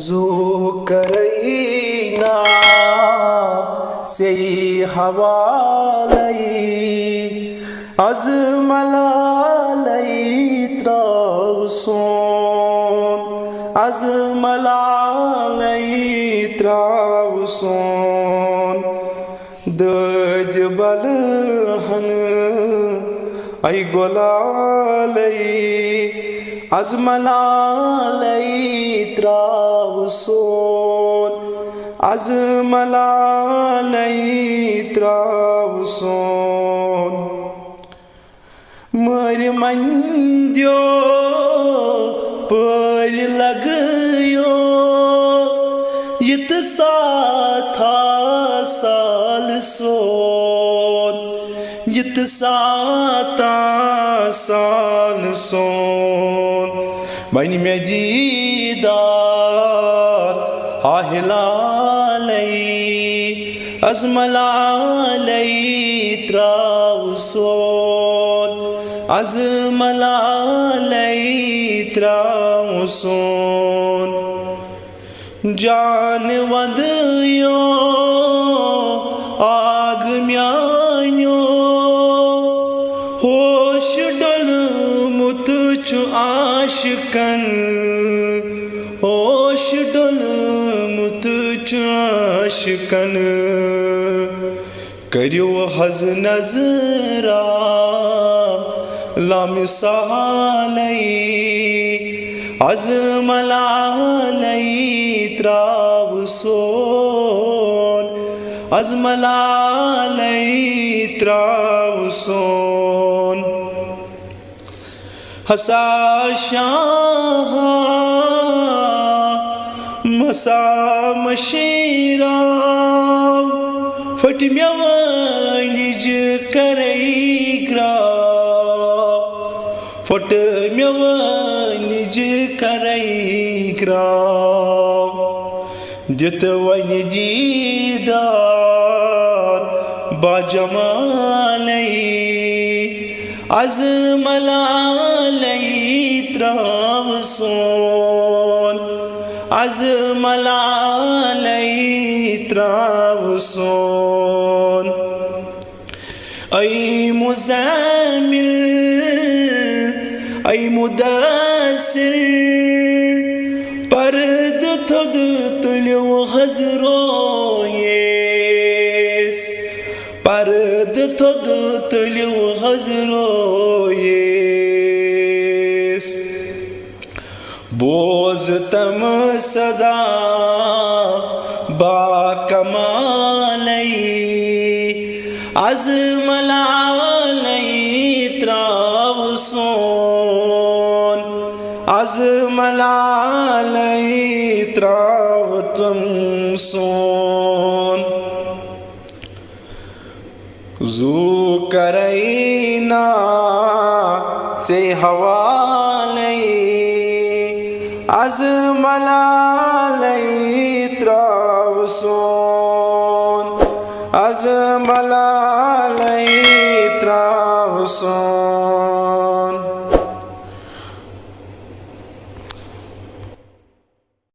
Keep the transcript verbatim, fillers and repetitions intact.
زُو کَرَے نا ژے حوالَے، از ملالَے ترٛاو سون، از ملالَے ترٛاو سون۔ دٲدِ بلہٕ ہن اے گۄلالے، از ملالے ترٛاو سون، از ملالے ترٛاو سون۔ مٲرۍ مٔنٛدیو پٲرۍ لگٲیو، یہِ تہٕ ساتھا سال سون، یہِ تہٕ ساتھا سال سون۔ وۄنۍ مےٚ دیٖدار ہا ہلالے، از ملالے ترٛاو سون، از ملالے ترٛاو سون۔ جان ودیو آگ میانیو، ہوش ڈولمت چھ عاشقن، ہوش ڈولمت چھ عاشقن۔ کٔرِو حظ نظرا لامثالے، از ملالے ترٛاو سون، از ملالے ترٛاو سون۔ ہسا شاہ مسا مشیرا، پھٹ مےٚ وٲنِج کرے گراو، پھٹ مےٚ وٲنِج کرے گراو۔ دِتھ وۄنۍ دیٖدار باجمالے، از ملالے ترٛاو سون، از ملالے ترٛاو سون۔ اے مزمل، اے مدثر، پردٕ تھوٚد تُلِو حظ رویس، پردٕ تھوٚد تُلِو حظ رویس۔ بوز تم صدا با کمالے، از ملالے ترٛاو سون، از ملالے ترٛاو تم سون۔ زُو کَرَے نا ژے حوالَے، از ملالَے ترٛاو سون، از ملالَے ترٛاو سون۔